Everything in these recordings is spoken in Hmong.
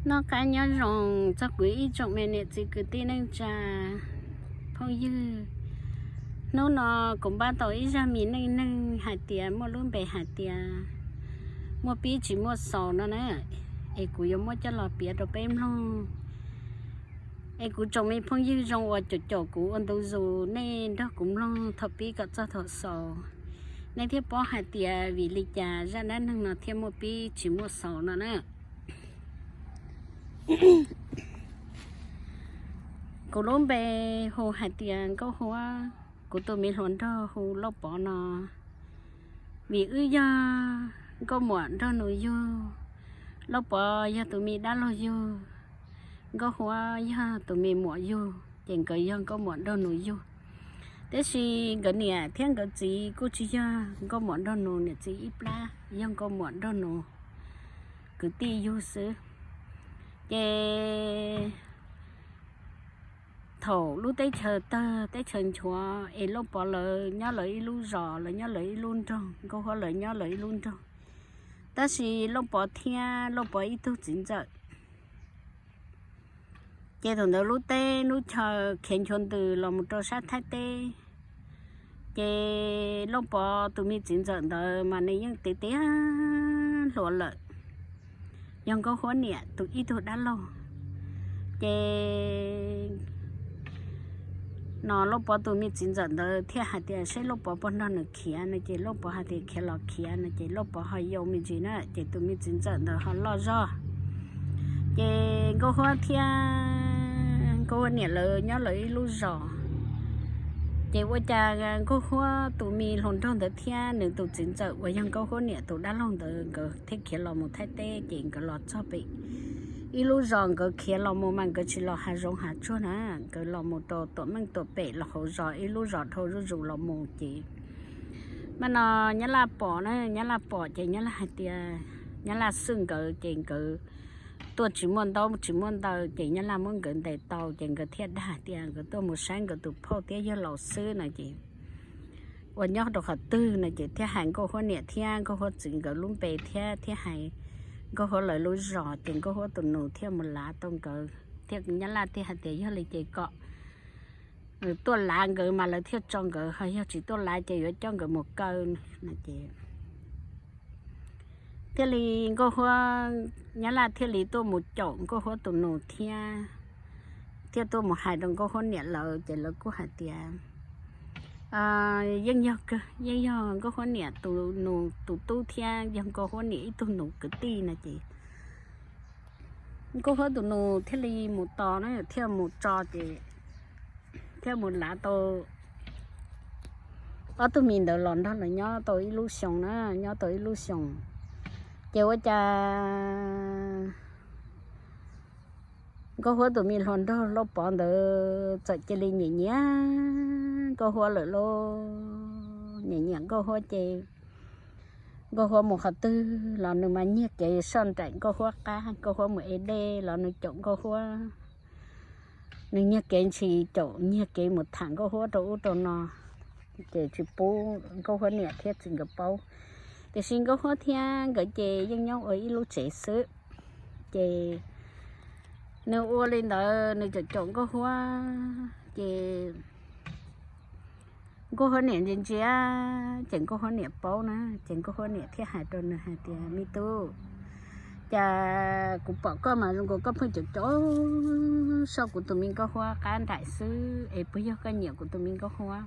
Noj qab nyob zoo txog kuv ib tsoom me niam txiv kwv tij neej tsa phooj ywg. Hnub no kuv npaj tau ib zaj me neej neeg hais tias muaj lub npe hais tias muaj pib tsis muaj xaus no na, es kuv yuav muab coj los piav rau peb mloog. Es kuv tsoom me phooj ywg zoo uas caum caum kuv ua ntu zus, nej nrog kuv mloog thaum pib kom txog thaum xaus, nej thiaj paub hais tias vim li cas zaj dab neeg no thiaj muaj pib tsis muaj xaus no na. Kuv lub npe hu hais tias Nkauj Huab, kuv tus me hluas nraug hu Lauj Pov no. Vim wb yog nkauj muam nraug nus yug, Lauj Pov yog tus me dab laug yug, Nkauj Huab yog tus me muam yug, ces nkawd yog nkauj muam nraug nus yug. Tiam sis nkawd niam thiab nkawd txiv kuj tsis yog nkauj muam nraug nus niam txiv ib plab, yog nkauj muam nraug nus kwv tij yug xwb. Ces thaum lub teb chaws tawg teb chaws nchuav es Lauj Pov lawv nyob lawv ib lub zos, lawv nyob lawv ib lub nroog, Nkauj Huab lawv nyob lawv ib lub nroog. Tab sis Lauj Pov thiab Lauj Pov ib tug txiv ntxawm, ces thaum ntawd lub teb lub chaw khiav nchuav ntws los mus rau sab Thaib teb. Ces Lauj Pov tus me txiv ntxawm ntawd mas nws yeej tiav tiav hluas lawm, yog Nkauj Huab niam tus ib tug dab laug. Ces no Lauj Pov tus me txiv ntxawm ntawd thiaj hais tias seb Lauj Pov puas nrog nws khiav no, ces Lauj Pov hais tias khiav los khiav no, ces Lauj Pov ho yau me ntsis na, ces tus me txiv ntxawm ntawd ho loj zog. Ces Nkauj Huab thiab Nkauj Huab niam lawv nyob lawv ib lub zos. Ces ua cas Nkauj Huab tus me hluas nraug ntawd thiab nws tus txiv ntxawm uas yog Nkauj Huab niam tus dab laug ntawd nkawd thiaj khiav los mus Thaib teb, ces nkawd los txog pem ib lub zos, nkawd khiav los mus mas nkawd tsis los hav zoov hav tsuag na, nkawd los mus rau tuam meej tuam pem los hauv zos ib lub zos dhau zuj zus los mus. Ces mas no Nyab Laj pom na, Nyab Laj pom ces Nyab Laj hais tias, Nyab Laj xwj nkawd ces nkawd tuaj tsis muaj ntaub tsis muaj ntawv, ces Nyab Laj muab nkawd ntes tau, ces nkawd thiaj dag tias nkawd tuaj mus saib nkawd tus phauj thiab yawg laus xwb no. Ces uas nyob rau qhov twg no, ces thiaj hais Nkauj Huab niam thiab Nkauj Huab txiv nkawd lub npe thiab thiaj hais Nkauj Huab lawv lub zos, ces Nkauj Huab tus nus thiaj mus lav tau nkawd, thiab Nyab Laj thiaj hais tias yog li ces kom tuaj lav nkawd mas lawv thiaj tso nkawd, ho yog tsis tuaj lav ces yuav coj nkawd mus kaw no. Ces thiaj li Nkauj Huab, Nyab Laj thiaj li tuaj mus caum Nkauj Huab tus nus thiab, thiaj tuaj mus hais rau Nkauj Huab niam lawv, ces lawv kuj hais tias yeej yog, yeej yog Nkauj Huab niam tus nus tus tub thiab yog Nkauj Huab niam ib tug nus kwv tij no. Ces Nkauj Huab tus nus thiaj li mus tos na, thiaj mus tso, ces thiaj mus lav tau ob tug me ntawd los nrog lawv nyob tau ib lub xyoos na, nyob tau ib lub xyoos. Ces ua cas Nkauj Huab tus me hluas nraug Lauj Pov ntawd txawm cia li nyiam nyiam Nkauj Huab lawm lauj. Nyiam nyiam Nkauj Huab ces Nkauj Huab mus qhov twg los nws mas nyiag kev soj nraim Nkauj Huab qab, Nkauj Huab mus ev dej los nws caum Nkauj Huab, nws nyiag kev ntshis caum, nyiag kev mus tham Nkauj Huab rau ub rau no, ces tsis pub Nkauj Huab niam thiab txiv nkawd paub. Tiam sis Nkauj Huab thiab nkawd ces yeej nyob ua ib lub tsev xwb. Ces nws ua li ntawd nws caum caum Nkauj Huab, ces Nkauj Huab niam ntsia ntsia, ces Nkauj Huab niam paub na, ces Nkauj Huab niam thiaj hais rau nws hais tias, me tub, cas kuv pom koj mas zoo nkaus koj pheej caum caum soj kuv tus me Nkauj Huab qab nraim xwb, es puas yog koj nyiam kuv tus me Nkauj Huab?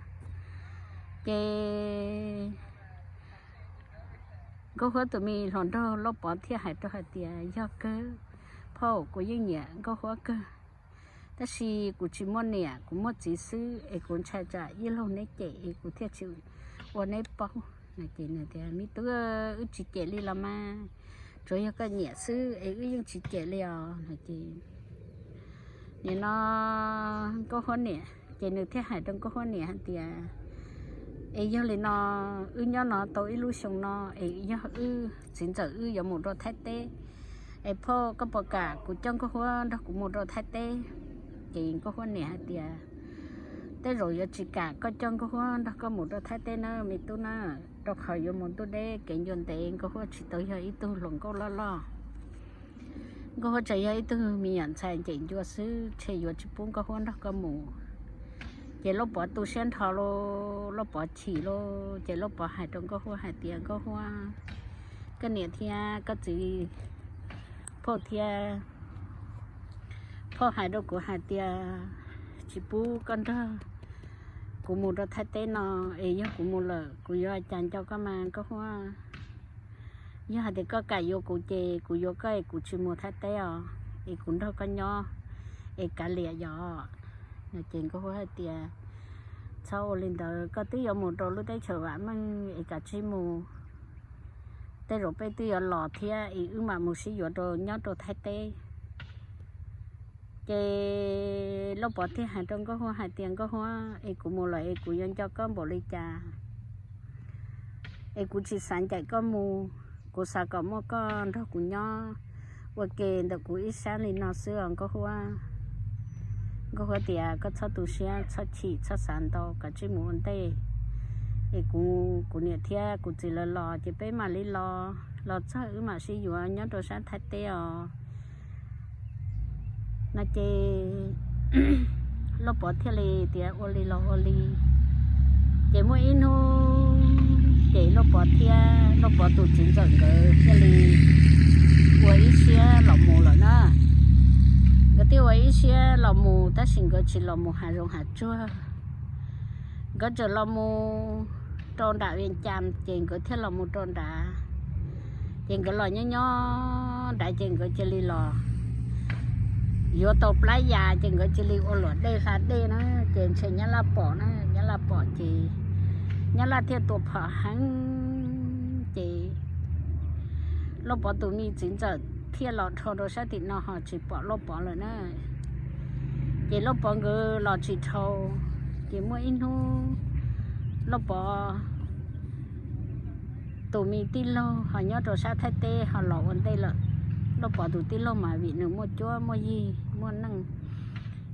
Ces Nkauj Huab tus me hluas nraug Lauj Pov thiaj hais rau hais tias, yog kawg, phauj, kuv yeej nyiam Nkauj Huab kawg, tab sis kuv tsis muaj niam, kuv muaj txiv xwb, es kuv ntshai tsam ib laug neb cem es kuv thiaj tsis ua neb paub no. Ces nws tias, me tub, wb tsis cem li los mas, tsuas yog koj nyiam xwb es wb yeej tsis cem li os no. Ces nim no Nkauj Huab niam, ces nws thiaj hais rau Nkauj Huab niam hais tias, es yog li no, wb nyob no tau ib lub xyoo no es yog wb txiv ntxawm wb yuav mus rau Thaib teb, es phauj koj puas kam kuv coj Nkauj Huab nrog kuv mus rau Thaib teb? Ces Nkauj Huab niam hais tias, tej zaum yuav tsis kam koj coj Nkauj Huab nrog koj mus rau Thaib teb na me tub na, rau qhov yuav mus ntuj deb kev ncua ntev, Nkauj Huab tsis tau yog ib tug hluas nkauj loj loj. Nkauj Huab tseem yog ib tug me nyuam ntxhais nceem ncua xwb, ntshe yuav tsis pub Nkauj Huab nrog koj mus. Ces Lauj Pov tu siab nrho lauj, Lauj Pov chim lauj, ces Lauj Pov hais rau Nkauj Huab hais tias, Nkauj Huab, koj niam thiab koj txiv Phauj thiab Phauj hais rau kuv hais tias tsis pub koj nrog kuv mus rau Thaib teb no, es yog kuv mus lawm kuv yuav cas nco koj mas Nkauj Huab. Yog hais tias koj kam yuav kuv ces kuv yuav koj es kuv tsis mus Thaib teb os, es kuv nrog koj nyob es kav liam yom. No ces Nkauj Huab hais tias, txhob ua li ntawd, koj twb yuav mus rau lub teb chaws vam meej es kav tsij mus, tej zaum peb twb yuav los thiab es wb mam mus sib yuav rau nyob rau Thaib teb. Ces Lauj Pov thiaj hais rau Nkauj Huab hais tias, Nkauj Huab, es kuv mus lawm es kuv yuav nco koj npaum li cas? Es kuv tsis xav ncaim koj mus, kuv xav kom muaj koj nrog kuv nyob ua ke ntawm kuv ib sab li no xwb os Nkauj Huab. Nkauj Huab tias, koj txhob tu siab, txhob chim, txhob xav ntau, kav tsij mus ua ntej. Es kuv, kuv niam thiab kuv txiv lawv los ces peb mam li los, los txog wb mam sib yuav nyob rau sab Thaib teb os. No ces Lauj Pov thiaj li tias ua li los ua li. Ces muaj ib hnub ces Lauj Pov thiab Lauj Pov tus txiv ntxawm nkawd thiaj li ua ib siab los mus lawm na. Nkawd thiaj ua ib siab los mus tab sis nkawd tsis los mus hav zoov hav tsuag. Nkawd tseem los mus rau nram Vias Cas ces nkawd thiaj los mus rau nrad. Ces nkawd los nyob nyob nrad ces nkawd cia li los yuav tau plab yas ces nkawd cia li ua luam dej hla dej na, ces ntshe Nyab Laj pom na, Nyab Laj pom ces Nyab Laj thiaj tua phom heev ces Lauj Pov tus me txiv ntxawm thiaj los dhau rau sab tim no ho tsis pom Lauj Pov lawm na. Ces Lauj Pov nkawd los tsis dhau, ces muaj ib hnub Lauj Pov tus me tij laug ho nyob rau sab Thaib teb ho los ua ntej lawm. Lauj Pov tus tij laug mas vim nws muaj cuab muaj yig muaj neej,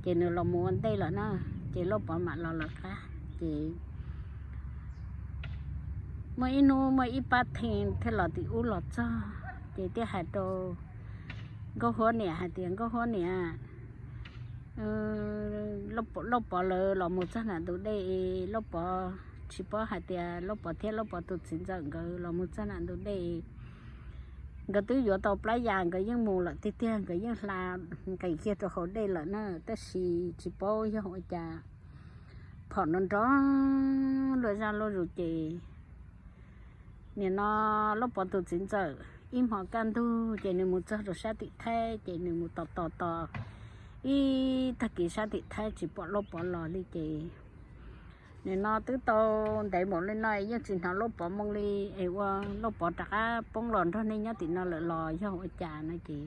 ces nws los mus ua ntej lawm na, ces Lauj Pov mam los lawv qab. Ces muaj ib hnub muaj ib pab theej thiaj los tim ub los txog, ces thiaj hais rau Nkauj Huab niam hais tias, Nkauj Huab niam, Lauj Pov lawv los mus txog nram ntug dej, Lauj Pov tsis paub hais tias Lauj Pov thiab Lauj Pov tus txiv ntxawm nkawd los mus txog nram ntug dej. Nkawd twb yuav tau plab yas, nkawd yeej mus lawm tiag tiag, nkawd yeej hla nqis kiag rau hauv dej lawm na, tab sis tsis paub yog ua cas phom nrov nrov luaj zaj luaj zus ces nim no Lauj Pov tus txiv ntxawm ib hmo kaj ntug ces nws mus txog rau sab tim Thaib ces nws mus tos tos tos ib tag kis sab tim Thaib tsis pom Lauj Pov los li ces nim no twb tau ntev npaum li no yeej tsis hnov Lauj Pov moo li, es ua Lauj Pov rov qab poob los nrog nej nyob tim no lawm los yog ua cas no ces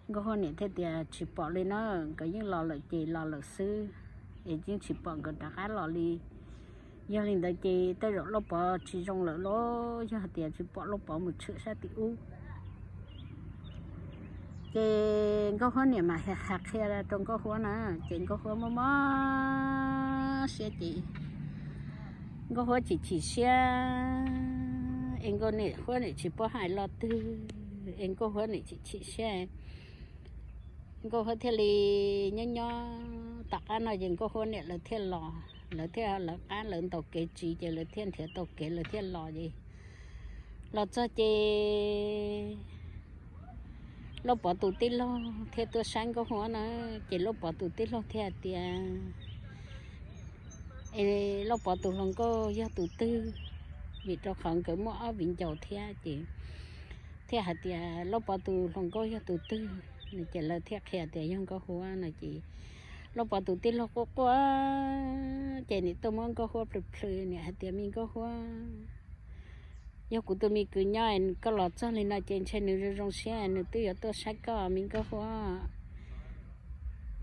Nkauj Huab niam thiaj tias tsis pom li na, nkawd yeej los lawm ces los lawm xwb, es yeej tsis pom nkawd rov qab los li. Yog li ntawd ces tej zaum Lauj Pov tsis zoo lawm los yog hais tias tsis pom Lauj Pov mus tshwm sab tim ub. Ces Nkauj Huab niam mas hais qhia rau Nkauj Huab na, ces Nkauj Huab mob mob siab ces Nkauj Huab chim chim siab, es Nkauj Huab niam tsis paub hais lo twg, es Nkauj Huab niam chim chim siab. Nkauj Huab thiaj li nyob nyob tom qab no ces Nkauj Huab niam lawv thiaj los, lawv thiaj lawv qab lawv ntaus kev tsiv ces lawv thiaj nrhiav tau kev lawv thiaj los ces los txog ces Lauj Pov tus tij laug thiaj tuaj saib Nkauj Huab na, ces Lauj Pov tus tij laug thiaj hais tias, es Lauj Pov tus hluas nkauj yog tus twg? Vim rau qhov nkawd muaj ob viv ncaus thiab ces thiaj hais tias Lauj Pov tus hluas nkauj yog tus twg, ces lawv thiaj qhia tias yog Nkauj Huab no ces Lauj Pov tus tij laug quaj quaj ces nim tuaj muab Nkauj Huab plhws plhws, nim hais tias me Nkauj Huab, yog kuv tus me kwv nyob koj los txog li no ces ntshe nws zoo zoo siab nws twb yuav tuaj saib koj me Nkauj Huab.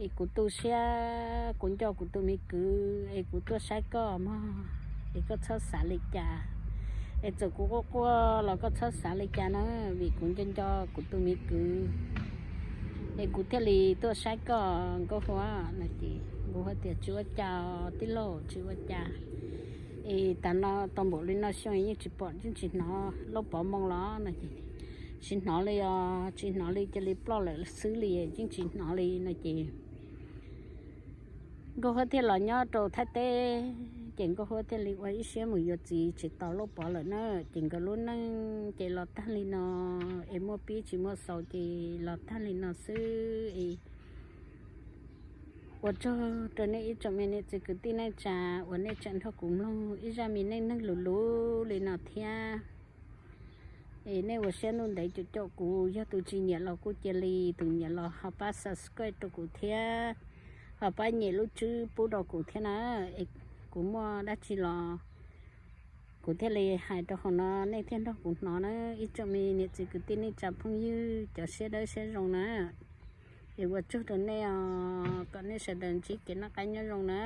Es kuv tu siab kuv nco kuv tus me kwv es kuv tuaj saib koj mog, es koj txhob xav li cas. Es txawm kuv quaj quaj los koj txhob xav li cas na, vim kuv nco nco kuv tus me kwv es kuv thiaj li tuaj saib koj Nkauj Huab no ces Nkauj Huab tias tsis ua cas tij laug, tsis ua cas. Es tas no tau npaum li no xyoo yeej tsis pom yeej tsis hnov Lauj Pov moo los no ces tsis hnov li os, tsis hnov li, cia li ploj lawm xwb li, yeej tsis hnov li no ces Nkauj Huab thiaj los nyob rau Thaib teb. Ces Nkauj Huab thiaj li ua ib siab mus yuav txiv tsis tau Lauj Pov lawm na. Ces nkawd lub neej ces los tag li no, es muaj pib tsis muaj xaus ces los tag li no xwb es ua tsaug rau nej ib tsoom me niam txiv kwv tij neej tsa uas nej tseem nrog kuv mloog ib zaj me neej neeg luv luv li no thiab. Es nej ua siab ntuj ntev caum caum kuv, yog tus tsis nyiam los kuj cia li, tus nyiam los ho pab subscribe rau kuv thiab, ho pab nyem lub tswb pub rau kuv thiab na. Es kuv muaj dab tsi los kuv thiaj li hais rau hauv no nej thiaj nrog kuv hnov na, ib tsoom me niam txiv kwv tij neej tsa phooj ywg cov siab dawb siab zoo na. Es ua tsaug rau nej os, kom nej sawv daws ntsib kev noj qab nyob zoo na.